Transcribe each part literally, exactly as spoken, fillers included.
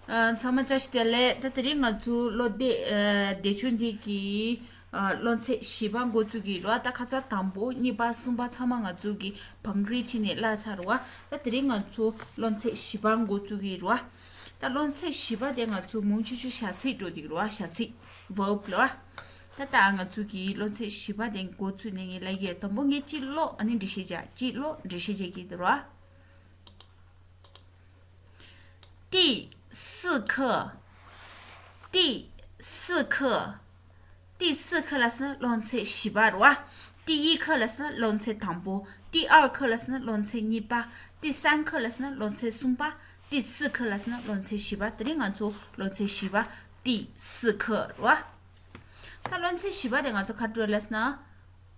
ཨ། ཚང་མ་བཀྲ་ཤིས་བདེ་ལེགས། ད་དེ་རིང་ང་ཚོ་སློབ་དེབ་ཨ་དེབ་ཆུང་འདི་གི་ཨ་སློབ་ཚན་བཞི་པ་འགོ་བཙུགས་ཀྱི་རེད་བ། ད་ཁ་སང་དང་པོ་གཉིས་པ་གསུམ་པ་ཚང་མ་ང་ཚོ་གི་བང་སྒྲིག་བྱས་ནས་བཀླགས་ཚར་རེད་བ། ད་དེ་རིང་ང་ཚོ་སློབ་ཚན་བཞི་པ་འགོ་བཙུགས་ཀྱི་རེད་བ། ད་སློབ་ཚན་བཞི་པ་དེ་ང་ཚོ་མང་ཆེ་ཤོས་བྱ་ཚིག་འགྲོ་གི་རེད་བ། བྱ་ཚིག verb རེད་བ། ད་ད་ང་ཚོ་གི་སློབ་ཚན་བཞི་པ་དེ་འགོ་བཙུགས་ནས་ངས་ལབ་ཡོད། དང་པོ་ངས་གཅིག་ཀློག་ཨ་ནི་འགྲེལ་བཤད་རྒྱག་གཅིག་ཀློག་འགྲེལ་བཤད་རྒྱག་གི་འདུག་ར། 第四课，第四课，第四课 ལབ་ཟེར་ན་སློབ་ཚན་བཞི་པ་རེད་བ། 第一课 ལབ་ཟེར་ན་སློབ་ཚན་དང་པོ། 第二课 ལབ་ཟེར་ན་སློབ་ཚན་གཉིས་པ། 第三课 ལབ་ཟེར་ན་སློབ་ཚན་གསུམ་པ། 第四课 ལབ་ཟེར་ན་སློབ་ཚན་བཞི་པ། དེ་རིང་ང་ཚོ་སློབ་ཚན་བཞི་པ། 第四课 རེད་བ། ད་སློབ་ཚན་བཞི་པ་དེ་ང་ཚོ་ག་རེ་ལབ་ཟེར་ན།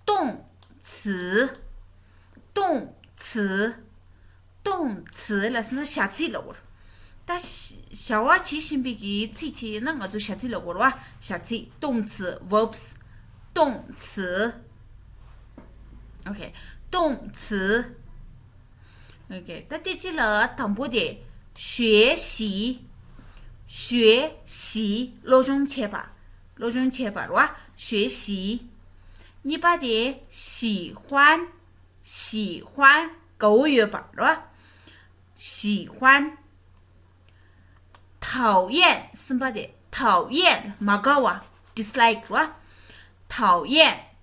动词། 动词། 动词 ལབ་ཟེར་ན་བྱ་ཚིག་ལབ་དགོས་རེད། ད་བྱ་བྱ་བ་བྱེད་བཞིན་པའི་གི་ཚིག་ཅིག་ཡིན་ན་ང་ཚོ་བྱ་ཚིག་ལབ་དགོས་རེད་བ། བྱ་ཚིག 动词 verbs། 动词། OK། 动词། โอเค། ད་དེ་གཅིག་ལ་དང་པོ་དེ། 学习། 学习། སློབ་སྦྱོང་བྱེད་པ། སློབ་སྦྱོང་བྱེད་པ་རེད་བ། 学习། གཉིས་པ་དེ། 喜欢། 喜欢། དགའ་བོ་ཡོད་པ་རེད་བ། 喜欢། 讨厌། གསུམ་པ་དེ། 讨厌། མ་དགའ་བ། dislike རེད་བ། 讨厌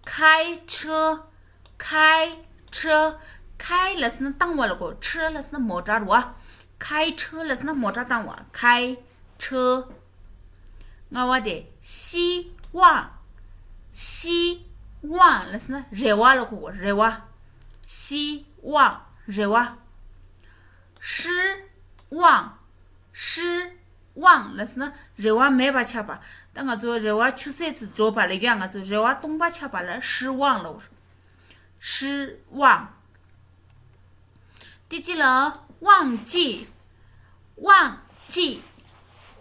། 开车། 开车། 开 ལབ་ཟེར་ན་བཏང་བ་ལ་གོ 车 ལབ་ཟེར་ན་མོ་ཊ་རེད་བ། 开车 ལབ་ཟེར་ན་མོ་ཊ་བཏང་བ། 开车། ལྔ་པ་དེ། 希望། 希望 ལབ་ཟེར་ན་རེ་བ་ལ་གོ་གོ་རེ་བ། 希望། རེ་བ། 失望། 失望 ལབ་ཟེར་ན་རེ་བ་མེད་པ་ཆགས་པ། ད་ང་ཚོ་རེ་བ་ཆུད་ཟོས་སུ་འགྲོ་བ་ལ་ཡང་ང་ཚོ་རེ་བ་སྟོང་པ་ཆགས་པ་ལ་失望 ལབ། 失望། དེ་གཅིག་ལ། 忘记། 忘记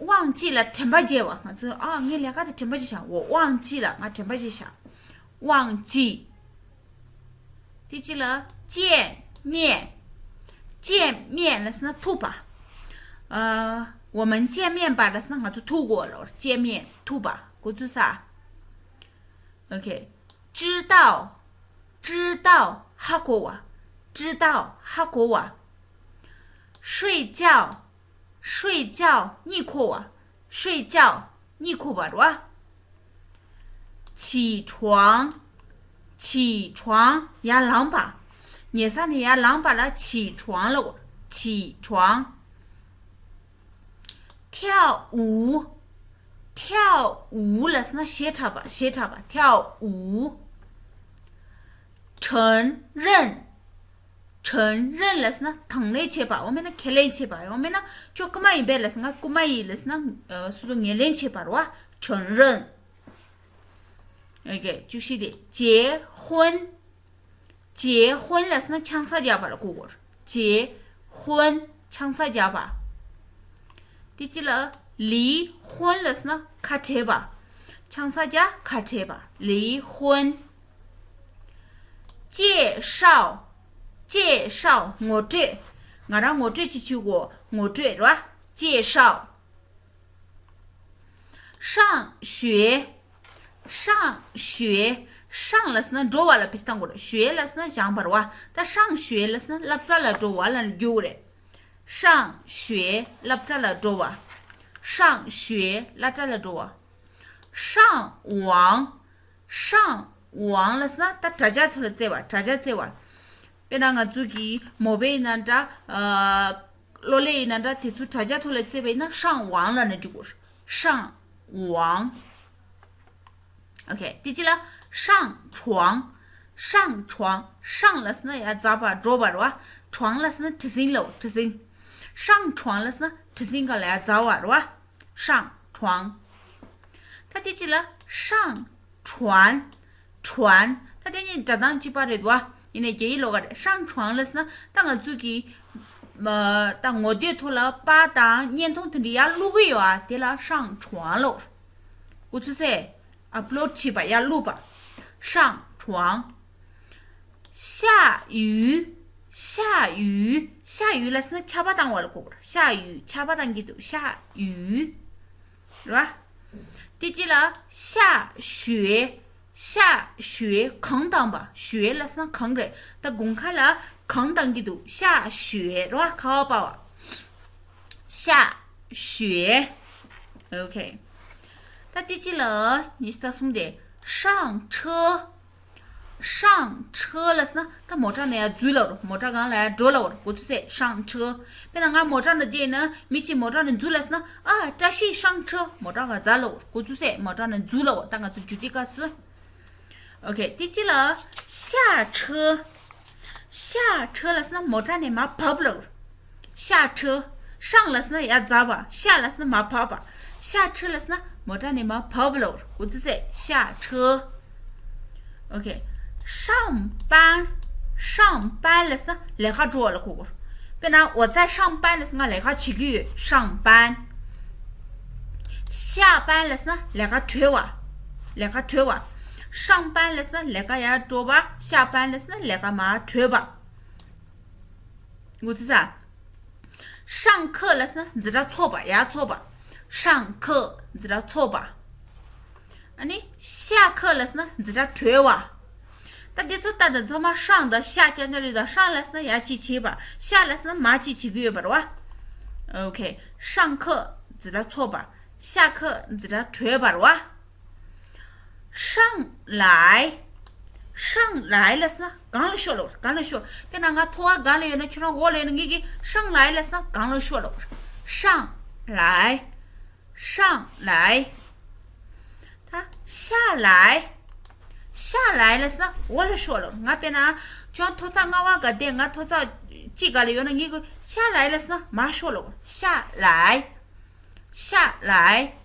། 忘记 ལ་དྲན་པ་བརྗེད་པ། ང་ཚོ་ཨ་ངའི་ལས་ཀ་དེ་དྲན་པ་བརྗེད་བཞག 我忘记了། ང་དྲན་པ་བརྗེད་བཞག 忘记། དེ་གཅིག་ལ། 见面། 见面 ལབ་ཟེར་ན་ཐུག་པ། ཨ། 我们见面吧 ལབ་ཟེར་ན་ང་ཚོ་ཐུག་གོ་ལ། 见面། ཐུག་པ། འགོ་ཚུགས་ས། OK། 知道། 知道། ཧ་གོ་བ། 知道། ཧ་གོ་བ། 睡觉། 睡觉། གཉིད་ཁུག་པ། 睡觉། གཉིད་ཁུག་པ་རེད་བ། 起床། 起床། ཡར་ལངས་པ། ཉལ་ས་ནས་ཡར་ལངས་པ་ལ་起床 ལབ་དགོས། 起床། 跳舞། 跳舞 ལབ་ཟེར་ན་གཞས་འཁྲབ་པ། གཞས་འཁྲབ་པ། 跳舞། 承认། 承认 ལབ་ཟེར་ན་དང་ལེན་བྱེད་པ། འོ་མེད་ན་ཁས་ལེན་བྱེད་པ། འོ་མེད་ན་ཁྱོད་རྐུན་མ་ཡིན་པས་ལབ་ཟེར་ན་ང་རྐུན་མ་ཡིན་ལབ་ཟེར་ན་སོ་སོ་ངོས་ལེན་བྱེད་པ་རེད་བ། 承认། OK། བཅུ་བཞི་དེ། 结婚། 结婚 ལབ་ཟེར་ན་ཆང་ས་རྒྱག་པ་ལ་གོ་གོ། 结婚། ཆང་ས་རྒྱག་པ། དེ་གཅིག་ལ། 离婚 ལབ་ཟེར་ན་ཁ་བྲལ་བ། ཆང་ས་རྒྱག་ཁ་བྲལ་བ། 离婚། 介绍། 介绍། ངོ་སྤྲོད། ང་རང་ངོ་སྤྲོད་ཅིག་བྱེད་དགོས། ངོ་སྤྲོད་རེད་བ། 介绍། 上学། 上学། 上 ལབ་ཟེར་ན་འགྲོ་བ་ལ་དཔེ་བཏང་དགོས་རེད། 学 ལབ་ཟེར་ན་སྦྱངས་པ་རེད་བ། ད་上学 ལབ་ཟེར་ན་སློབ་གྲྭ་ལ་འགྲོ་བ་ལ་འགྱུར་རེད། 上学། སློབ་གྲྭ་ལ་འགྲོ་བ། 上学། སློབ་གྲྭ་ལ་འགྲོ་བ། 上网། 上网 ལབ་ཟེར་ན་ད་དྲ་རྒྱ་ཐོག་ལ་རྩེ་བ། དྲ་རྒྱ་རྩེ་བ། དཔེར་ན་ང་ཚོ་གི་མོ་བེལ་ཡིན་ན་འདྲ། ཨ། གློག་ཀླད་ཡིན་ན་འདྲ། དེ་ཚོ་དྲ་རྒྱ་ཐོག་ལ་རྩེ་བ་ཡིན་ན་上网 ལབ་ན་འགྲིག་གོ། 上网། OK། དེ་གཅིག་ལ། 上床། 上床། 上 ལབ་ཟེར་ན་ཡར་འཛེགས་པ་འགྲོ་བ་རེད་བ། 床 ལབ་ཟེར་ན་གྲུ་གཟིངས་ལབ། གྲུ་གཟིངས། 上床 ལབ་ཟེར་ན་གྲུ་གཟིངས་སྒང་ལ་ཡར་འཛེགས་པ་རེད་བ། 上床། ད་དེ་གཅིག་ལ། 上船། 船། ད་དེ་གཉིས་སྒྲ་གདངས་གཅིག་པ་རེད་བ། ཡིན་ནའི་རྒྱ་ཡིག་ཀློག་ག་རེད། 上船 ལབ་ཟེར་ན་ད་ང་ཚོ་གི་མ་ད་ངོ་དེབ་ཐོག་ལ་པར་དང་བརྙན་ཐུང་དེ་འདྲ་ཡར་བླུགས་གི་ཡོད་ཨ། དེ་ལ་上传 ལབ། འགོ་ཚུགས་སེ། ཨབ་ལོཌ་བྱས་པ། ཡར་བླུགས་པ། 上传། 下雨།下雨，下雨 ལབ་སོང་ན་ཆར་པ་བཏང་བ་ལ་གོ་དགོས། 下雨 ཆར་པ་བཏང་གི་འདུག 下雨 རེད་བ། དེ་གཅིག་ལ་下雪། 下雪 གངས་བཏང་བ། 雪 ལབ་སོང་ན་གངས་རེད། ད་དགུན་ཁ་ལ་གངས་བཏང་གི་འདུག 下雪 རེད་བ། ཁ་བ་པ་བ། 下雪། ཨོ་ཁེ། ད་དེ་གཅིག་ལ་ཉི་ཤུ་རྩ་གསུམ་དེ། 上车། 上车 ལབ་སོང་ན་ད་མོ་ཊ་ནས་ཡར་འཛུལ་ལབ་རོགས། མོ་ཊ་སྒང་ལ་ཡར་འགྲོ་ལབ་རོགས། 过去式 上车། དཔེར་ན་ང་མོ་ཊ་ནང་བསྡད་ན་མི་གཅིག་མོ་ཊ་ནས་འཛུལ་ལབ་སོང་ན། 啊，这是上车། མོ་ཊ་ག་འཛུལ་ལབ་རོགས། 过去式 མོ་ཊ་ནས་འཛུལ་ལབ་རོགས། ད་ང་ཚོ་རྒྱུ་དེ་ག་སུ། ཨོ་ཁེ། དེ་གཅིག་ལ་下车། 下车 ལབ་སོང་ན་མོ་ཊ་ནས་མར་བབས་ལབ་རོགས། 下车། 上 ལབ་སོང་ན་ཡར་འཛེགས་པ། 下 ལབ་སོང་ན་མར་བབས་པ། 下车 ལབ་སོང་ན་མོ་ཊ་ནས་མར་བབས་ལབ་རོགས། 过去式 下车། ཨོ་ཁེ། 上班། 上班 ལབ་སོང་ན་ལས་ཀ་འགྲོ་བ་ལ་གོ་དགོས། དཔེར་ན་我在上班 ལབ་སོང་ན་ང་ལས་ཀ་བྱེད་ཀྱི་ཡོད། 上班། 下班 ལབ་སོང་ན་ལས་ཀ་གྲོལ་བ། ལས་ཀ་གྲོལ་བ། 上班 ལབ་སོང་ན་ལས་ཀ་ཡར་འགྲོ་བ། 下班 ལབ་སོང་ན་ལས་ཀ་མར་གྲོལ་བ། 我知道། 上课 ལབ་སོང་ན་འཛིན་གྲྭ་ཚོགས་པ། ཡར་ཚོགས་པ། 上课 འཛིན་གྲྭ་ཚོགས་པ། ཨ་ནི་下课 ལབ་སོང་ན་འཛིན་གྲྭ་གྲོལ་བ། ད་འདི་ཚོ་ལྟ་དང་ཚང་མ་上དང་下 ཅན་ཅན་རེད། ད་上 ལབ་སོང་ན་ཡར་གཅིག་བྱས་པ། 下 ལབ་སོང་ན་མར་གཅིག་བྱེད་ཀྱི་ཡོད་པ་རེད་བ། ཨོ་ཁེ། 上课 འཛིན་གྲྭ་ཚོགས་པ། 下课 འཛིན་གྲྭ་གྲོལ་བ་རེད་བ། 上来། 上来 ལབ་སོང་ན་སྒང་ལ་ཤོག་ལབ། སྒང་ལ་ཤོག་དཔེར་ན་ང་ཐོ་བ་སྒང་ལ་ཡོད་ན་ཁྱོད་རང་འོག་ལ་ཡོད་ན་ངེད་ཀྱིས་上来 ལབ་སོང་ན་སྒང་ལ་ཤོག་ལབ། 上来། 上来། ད་下来། 下来 ལབ་སོང་ན་འོག་ལ་ཤོག་ལབ། ང་དཔེར་ན་ཁྱོད་རང་ཐོ་ཚང་ལྔ་པ་སྒང་བསྡད། ང་ཐོ་ཚང་གཅིག་སྒང་ལ་ཡོད་ན་ངེད་ཀྱིས་下来 ལབ་སོང་ན་མར་ཤོག་ལབ། 下来། 下来།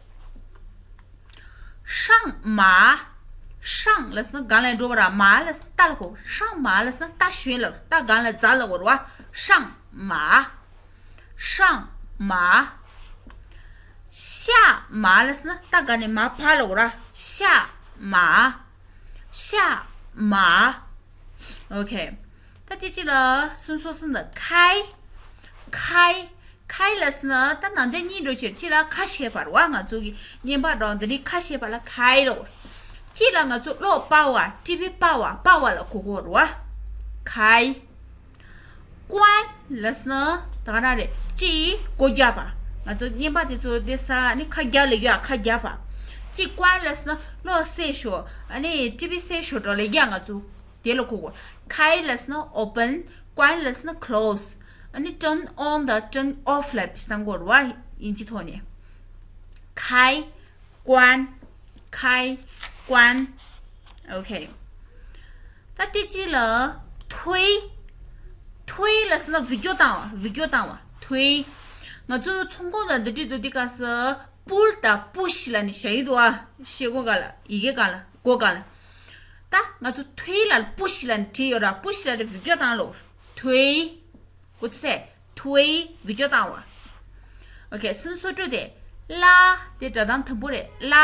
上马། 上 ལབ་སོང་ན་སྒང་ལ་འགྲོ་བ་རེད། 马 ལབ་སོང་ན་རྟ་ལ་གོ། 上马 ལབ་སོང་ན་རྟ་ཞོན་ལབ། རྟ་སྒང་ལ་འཛེགས་ལབ་དགོས་རེད་བ། 上马། 上马། 下马 ལབ་སོང་ན་རྟ་སྒང་ནས་མར་བབས་ལབ་དགོས་རེད། 下马། 下马། ཨོ་ཁེ། ད་དེ་གཅིག་ལ་སུན་སོ་སུན་དང་开། 开། 开 ལབ་སོང་ན་ད་ནང་དོན་གཉིས་འགྲོ་ཕྱིར། གཅིག་ལ་ཁ་ཕྱེ་བ་རེད་བ། ང་ཚོ་གི་བརྙན་པར་འདྲ་འདི་ནི་ཁ་ཕྱེ་བ་ལ་开ལབ། གཅིག་ལ་ང་ཚོ་གློག་སྤར་བ། ཊི་བི་སྤར་བ། སྤར་བ་ལ་གོ་གོ་རེད་བ། 开། 关 ལབ་སོང་ན་ད་ག་རང་རེད། གཅིག་སྒོ་རྒྱག་པ། ང་ཚོ་བརྙན་པར་དེ་ཚོ་དེ་ས་ནི་ཁ་རྒྱག་ལ་རྒྱག་ཁ་རྒྱག་པ། གཅིག 关 ལབ་སོང་ན་གློག་སེལ་ཞོར། ཨ་ནི་ཊི་བི་སེལ་ཞོར་འགྲོ་ལ་རྒྱག་ང་ཚོ། དེ་ལ་གོ་གོ། 开 ལབ་སོང་ན་open། 关 ལབ་སོང་ན་close། ཨ་ནི་turn on དང་turn off ལབ་བྱས་བཏང་གོ་རེད་བ། དབྱིན་ཇི་ཐོག་ནས། 开关། 开关། ཨོ་ཁེ། ད་དེ་གཅིག་ལ་推། 推 ལབ་སོང་ན་འུར་སྒྱོག་བཏང་བ། འུར་སྒྱོག་བཏང་བ། 推། ང་ཚོ་ཚོང་ཁང་དང་འདི་འདྲ་འདུག་དེ་ག་ས་pull དང་push ལབ་ནས་བྱ་ཡི་འདུག་ཨ། ཤེལ་སྒོ་སྒང་ལ། ཡི་གེ་སྒང་ལ། སྒོ་སྒང་ལ། ད་ང་ཚོ་推ལ་push ལབ་ནས་བྲིས་ཡོད་ར། push ལབ་ནས་འུར་སྒྱོག་བཏང་ལབ། 推། 过去式། 推། འུར་སྒྱོག་བཏང་བ། ཨོ་ཁེ། སུན་སོ་དྲུག་དེ། 拉། དེ་སྒྲ་གདངས་དང་པོ་རེད། 拉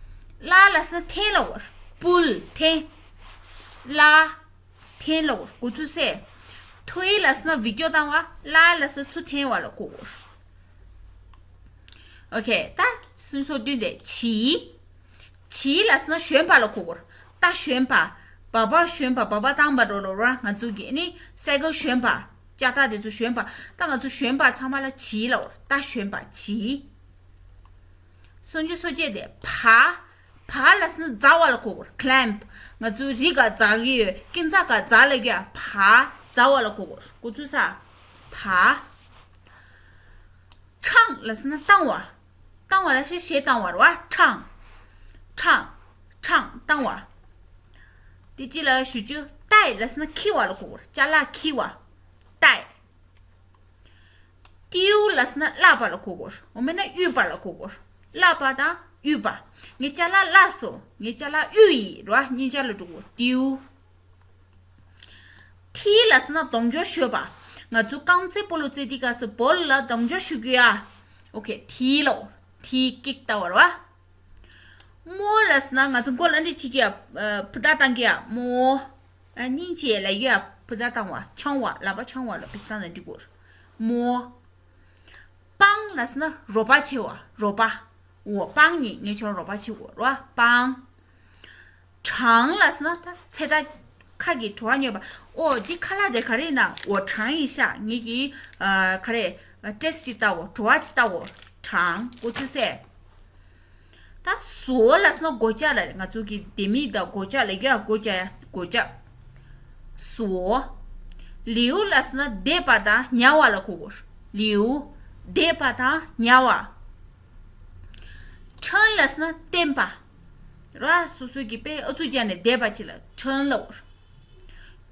། 拉 ལབ་སོང་ན་འཐེན་ལབ་དགོས། pull། འཐེན། 拉། འཐེན་ལབ་དགོས། 过去式། 推 ལབ་སོང་ན་འུར་སྒྱོག་བཏང་བ། 拉 ལབ་སོང་ན་ཚུར་འཐེན་པ་ལ་གོ་དགོས། ཨོ་ཁེ། ད་སུན་སོ་བདུན་དེ། 骑། 骑 ལབ་སོང་ན་ཞོན་པ་ལ་གོ་དགོས། རྟ་ཞོན་པ། འབབ་པ་ཞོན་པ། འབབ་པ་བཏང་བ་འགྲོ་ལོ་ར། ང་ཚོ་གི་ནི་སའི་ཀལ་ཞོན་པ། ལྕགས་ཐག་དེ་ཚོ་ཞོན་པ། ད་ང་ཚོ་ཞོན་པ་ཚང་མ་ལ་骑ལབ་དགོས། རྟ་ཞོན་པ། 骑། སུམ་ཅུ་སོ་བརྒྱད་དེ། 爬། 爬 ལབ་སོང་ན་འཛེགས་པ་ལ་གོ་དགོས། climb། ང་ཚོ་རི་སྒང་འཛེག་གི་ཡོད། ཀུན་ཚ་སྒང་འཛེག་ལབ་ཀྱི་ཡོད། 爬། འཛེགས་པ་ལ་གོ་དགོས། 过去式། 爬། 唱 ལབ་སོང་ན་བཏང་བ། བཏང་བ་ལ་ཤེས་གཞས་བཏང་བ་རེད་བ། 唱། 唱། 唱། བཏང་བ། དེ་གཅིག་ལ་ཞུ་རྒྱུ། 带 ལབ་སོང་ན་འཁྱེར་བ་ལ་གོ་དགོས། ཅ་ལག་འཁྱེར་བ། 带། 丢 ལབ་སོང་ན་བརླག་པ་ལ་གོ་དགོས། འོ་མེད་ན་གཡུག་པ་ལ་གོ་དགོས། བརླག་པ་དང་གཡུག་པ། ངའི་ཅ་ལག་བརླག་སོང་། ངའི་ཅ་ལག་གཡུགས་ཡིན་རེད་བ། སྙིང་ཆ་ལ་འགྲོ་དགོས། 丢། 踢 ལབ་སོང་ན་གདོང་སྐྱོར་ཞུས་པ། ང་ཚོ་རྐང་རྩེད་སྤོ་ལོ་རྩེ་དུས་སྐབས་སུ་བོལ་ལ་གདོང་སྐྱོར་ཞུ་གི་ཡ། ཨོ་ཁེ། 踢 ལབ། 踢 kick ལྟ་བུ་རེད་བ། 摸 ལབ་སོང་ན་ང་ཚོ་མགོ་ལ་འདི་བྱེད་ཀྱི་ཡ། ཨ། ཕུ་ཐག་བཏང་གི་ཡ། 摸། ཨ། སྙིང་རྗེ་ལབ་ཡ། བུ་ད་བཏང་བ། འཆང་བ། ལག་པ་འཆང་བ་ལ་བི་ཤི་བཏང་ན་འགྲིག་གོ། མོ། པང་ལབ་སོང་ན་རོགས་པ་བྱེད་པ། རོགས་པ། འོ། པང་ཉིད་ངས་ཁྱོད་རོགས་པ་བྱེད་དགོས་རོགས། པང་། གྲང་ལབ་སོང་ན་ད་ཚེ་ད་ཁ་གི་བྲོ་བ་ཉོས་པ། ཨོ་འདི་ཁ་ལག་དེ་ག་རེ་ཡིན་ན། འོ་གྲང་ཡིན་ཤག་ངེད་ཀྱིས་ཨ་ག་རེ་ཊེ་སི་ཅིག་ལྟ་འོ། བྲོ་བ་ཅིག་ལྟ་འོ། གྲང་། གོ་ཚུལ་གསལ། ད་ཟོ་ལབ་སོང་ན་སྒོ་ལྕགས་ལ་རེད། ང་ཚོ་གི་ལྡེ་མིག་དང་སྒོ་ལྕགས་ལ་ཡ། སྒོ་ལྕགས་ཡ། སྒོ་ལྕགས། ཟོ། ལིའུ་ལབ་སོང་ན་འདེབས་པ་དང་ཉར་བ་ལ་གོ་དགོས། ལིའུ། འདེབས་པ་དང་ཉར་བ། ཁྲེན་ལབ་སོང་ན་བསྟན་པ། ར། སོ་སོ་གི་དཔེ་ཨུ་ཚུགས་བརྒྱབ་ནས་འདེབས་པ་ཅིག་ལ་ཁྲེན་ལབ་དགོས།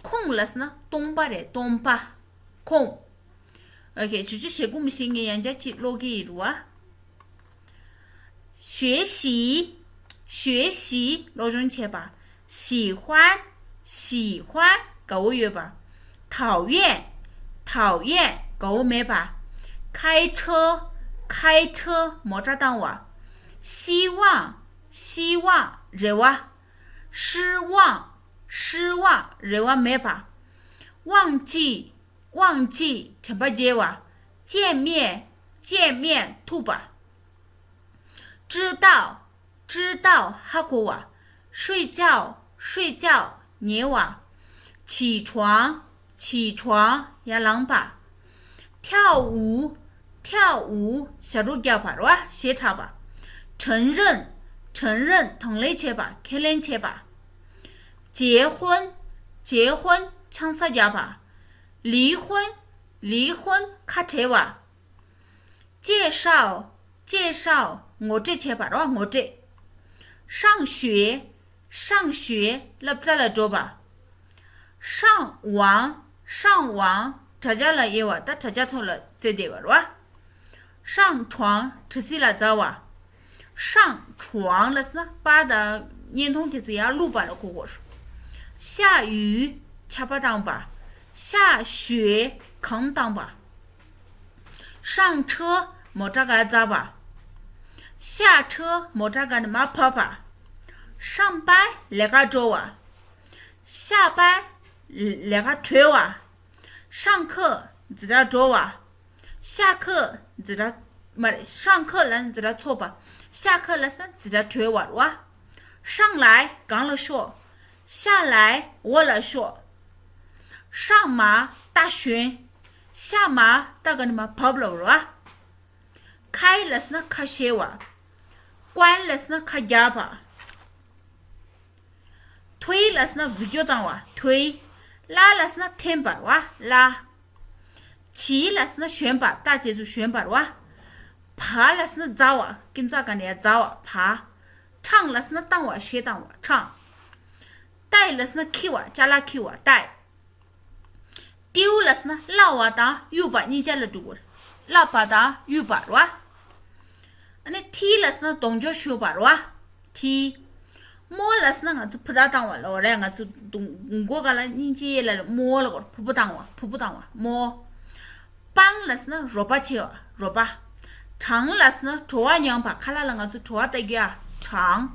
ཁོང་ལབ་སོང་ན་སྟོང་པ་རེད། སྟོང་པ། ཁོང་། ཨོ་ཁེ། ཞུ་རྒྱུ་ཞེ་དགུ་མི་ཤེས་ངས་ཡང་བསྐྱར་ཅིག་ཀློག་གི་ཡིན་རུ་བ། 学习། 学习། སློབ་སྦྱོང་བྱེད་པ། 喜欢། 喜欢། དགའ་བོ་ཡོད་པ། 讨厌། 讨厌། དགའ་བོ་མེད་པ། 开车། 开车། མོ་ཊ་བཏང་བ། 希望། 希望། རེ་བ། 失望། 失望། རེ་བ་མེད་པ། 忘记། 忘记། དྲན་པ་བརྗེད་པ། 见面། 见面། ཐུག་པ། 知道། 知道། ཧ་གོ་བ། 睡觉། 睡觉། ཉལ་བ། 起床། 起床། ཡར་ལངས་པ། 跳舞། 跳舞། ཞབས་བྲོ་རྒྱག་པ་རེད་བ། གཞས་འཁྲབ་པ། 承认། 承认། དང་ལེན་བྱེད་པ། ཁས་ལེན་བྱེད་པ། 结婚། 结婚། ཆང་ས་རྒྱག་པ། 离婚། 离婚། ཁ་བྲལ་བ། 介绍། 介绍། ངོ་སྤྲོད་བྱེད་པ་རེད་བ། ངོ་སྤྲོད། 上学། 上学། སློབ་གྲྭ་ལ་འགྲོ་བ། 上网། 上网། དྲ་རྒྱ་ལ་དབྱེ་བ། ད་དྲ་རྒྱ་ཐོག་ལ་རྩེ་བསྡད་པ་རེད་བ། 上床། དྲི་ཟིལ་ལ་བཙག་པ། 上床། ལབ་སོང་ན་པ་དང་བརྙན་ཐུང་དེ་ཚོ་ཡར་བླུགས་པ་ལ་གོ་དགོས། 下雨། ཆར་པ་བཏང་པ། 下雪། གངས་བཏང་པ། 上车། མོ་ཊ་ཁ་བཙགས་པ། 下车། མོ་ཊ་ཁ་ནས་མར་བབས་པ། 上班། ལས་ཀ་འགྲོ་བ། 下班། ལས་ཀ་གྲོལ་བ། 上课། འཛིན་གྲྭ་འགྲོ་བ། 下课། འཛིན་གྲྭ། མ་རེད། 上课། ལབ་ན་འཛིན་གྲྭ་ཚོགས་པ། 下课། ལབ་ན་འཛིན་གྲྭ་གྲོལ་བ་རེད་བ། 上来། སྒང་ལ་ཤོག 下来། འོག་ལ་ཤོག 上马། རྟ་ཞོན། 下马། རྟ་ཁ་ནས་མར་བབས་ལབ་རེད་བ། 开། ལབ་སོང་ན་ཁ་ཕྱེ་བ། 关། ལབ་སོང་ན་ཁ་རྒྱག་པ། 推། ལབ་སོང་ན་འུར་སྒྲོག་བཏང་བ། 推། 拉། ལབ་སོང་ན་འཐེན་པ་རེད་བ། 拉། 骑། ལབ་སོང་ན་ཞོན་པ། རྟ་དེ་ཚོ་ཞོན་པ་རེད་བ། 爬། ལབ་སོང་ན་འཛེགས་པ། ཀུན་རྫ་ཁ་ནས་ཡར་འཛེགས་པ། 爬། 唱། ལབ་སོང་ན་བཏང་བ། གཞས་བཏང་བ། 唱། 带། ལབ་སོང་ན་འཁྱེར་བ། ཅ་ལག་འཁྱེར་བ། 带། 丢། ལབ་སོང་ན་བརླག་པ་དང་གཡུག་པ་གཉིས་ཆ་ལ་འགྲོ་གི་རེད། བརླག་པ་དང་གཡུག་པ་རེད་བ། ཨ་ནི་踢། ལབ་སོང་ན་རྡོག་རྒྱག་གཞུ་བ་རེད་བ། 踢། 摸། ལབ་སོང་ན་ང་ཚོ་ཕུ་ཐག་བཏང་བ་ལབ་རེད། ང་ཚོ་མགོ་སྒང་ལ་སྙིང་རྗེ་ལ་ལ་摸། ལབ་དགོས་རེད། ཕུར་བུ་བཏང་བ། ཕུར་བུ་བཏང་བ། 摸། 帮། ལབ་སོང་ན་རོགས་པ་བྱེད་པ། རོགས་པ། 尝། ལབ་སོང་ན་བྲོ་བ་མྱོང་བ། ཁ་ལག་ལ་ང་ཚོ་བྲོ་བ་ལྟ་རྒྱུ་ཡ། 尝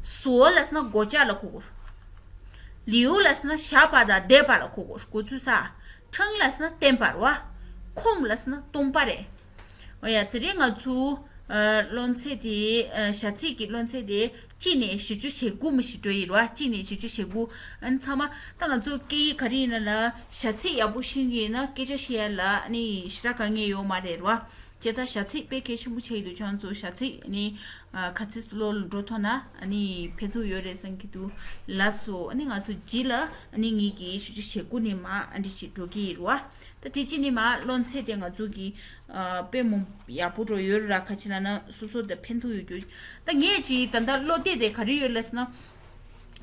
། 锁། ལབ་སོང་ན་སྒོ་ལྕགས་ལ་གོ་དགོས། 留། ལབ་སོང་ན་བཞག་པ་དང་འདེབས་པ་ལ་གོ་དགོས། གོ་ཚུལ་གསལ། 称། ལབ་སོང་ན་བསྟན་པ་རེད་བ། 空། ལབ་སོང་ན་སྟོང་པ་རེད། འོ་ཡ། དེ་རིང་ང་ཚོ་ཨ་སློབ་ཚན་དེ། ཨ་བྱ་ཚིག་གི་སློབ་ཚན་དེ་གཅིག་ནས་བཞི་བཅུ་ཞེ་དགུ་མི་ཞིག་འགྲོ་ཡི་རེད་བ། གཅིག་ནས་བཞི་བཅུ་ཞེ་དགུ། ཨ་ནི་ཚང་མ་ད་ང་ཚོ་སྐད་ཡིག་ག་རེ་ཡིན་ན་ལ་བྱ་ཚིག་ཡག་པོ་ཤེས་ཀྱི་ཡིན་ན་སྐད་ཆ་བཤད་ཡ་ལ་ཨ་ནི་ཞེ་དྲག་དཀའ་ངལ་ཡོད་མ་རེད་རེད་བ། བྱས་ཙང་བྱ་ཚིག་དཔེ་གལ་ཆེན་པོ་ཆགས་ཀྱི་འདུག་ཁྱོད་ཚོ་བྱ་ཚིག་ཨ་ནི་ཨ་ག་ཚོད་སློབ་ལ་འགྲོ་ཐུབ་ན་ཨ་ནི་ཕན་ཐོགས་ཡོད་རེད་བསམ་གྱི་འདུག་ལགས་སོ། ཨ་ནི་ང་ཚོ་རྗེས་ལ་ཨ་ནི་ངེད་ཀྱིས་བཞི་བཅུ་ཞེ་དགུ་ནས་མར་ཨ་འདྲ་ཞིག་འགྲོ་གི་ཡིན་རེད་བ། ད་དེ་གཅིག་ནས་མར་སློབ་ཚན་དེ་ང་ཚོ་གི་ཨ་དཔེ་མོ་ཡག་པོ་འགྲོ་ཡོད་ར། ག་ཅི་ལབ་ན་སོ་སོ་དང་ཕན་ཐོགས་ཡོད་རྒྱུ། ད་ངས་ཅིག་ད་ལྟ་བློ་གཏད་དེ་ག་རེ་ཡོད་ལབ་ཟེར་ན།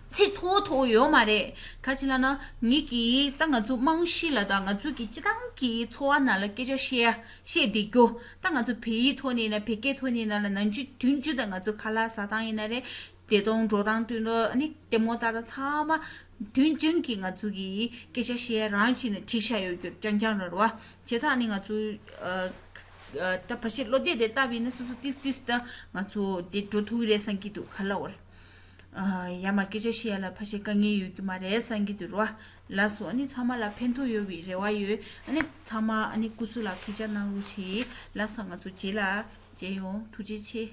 ཚིག་མཐོ་མཐོ་ཡོད་མ་རེད། ག་ཅི་ལབ་ན་ངེད་ཀྱིས་ད་ང་ཚོ་རྨང་གཞི་ལ་ད་ང་ཚོ་གི་སྤྱི་བཏང་གི་འཚོ་བ་ནང་ལ་སྐད་ཆ་བཤད་ཡ་བཤད་བསྡད་རྒྱུ། ད་ང་ཚོ་བོད་ཡིག་ཐོག་ནས་ཡིན་ན་བོད་སྐད་ཐོག་ནས་ཡིན་ན་ལ་ནམ་རྒྱུན་དུས་རྒྱུན་ད་ང་ཚོ་ཁ་ལག་ཟ་སྟངས་ཡིན་ན་རེད། བདེ་སྟོང་འགྲོ་སྟངས་སྟོན་ཐོག་ཨ་ནི་ལྟད་མོ་ལྟ་སྟངས་ཚང་མ་དུས་རྒྱུན་གྱི་ང་ཚོ་གི་སྐད་ཆ་བཤད་རང་བྱས་ནས་བྲིས་བཞག་ཡོད་རྒྱུ་རྐྱང་རྐྱང་རེད་བ། བྱས་ཙང་ཨ་ནི་ང་ཚོ་ཨ་ཨ་ད་ཕལ་ཆེར་བློ་གཏད་དེ་བཏབ་ཡིན་ན་སོ་སོ་ཏིས་ཏིས་ད་ང་ཚོ་དེ་འགྲོ་ཐུབ་ཀྱི་རེད་བསམ་གྱི་འདུག་ག་ལབ་དགོས་རེད། ཡ་མ་སྐད་ཆ་བཤད་ཡ་ལ་ཕལ་ཆེར་དཀའ་ངལ་ཡོད་རྒྱུ་མ་རེད་བསམ་གྱི་འདུག་རོ། ལགས་སོ། ཨ་ནི་ཚང་མ་ལ་ཕན་ཐོགས་ཡོད་པའི་རེ་བ་ཡོད། ཨ་ནི་ཚང་མ་ཨ་ནི་སྐུ་གཟུགས་ལ་ཐུགས་ཅག་གནང་རོགས་གྱིས། ལགས་སོ། ང་ཚོ་རྗེས་ལ་མཇལ་ཡོང་། ཐུགས་རྗེ་ཆེ།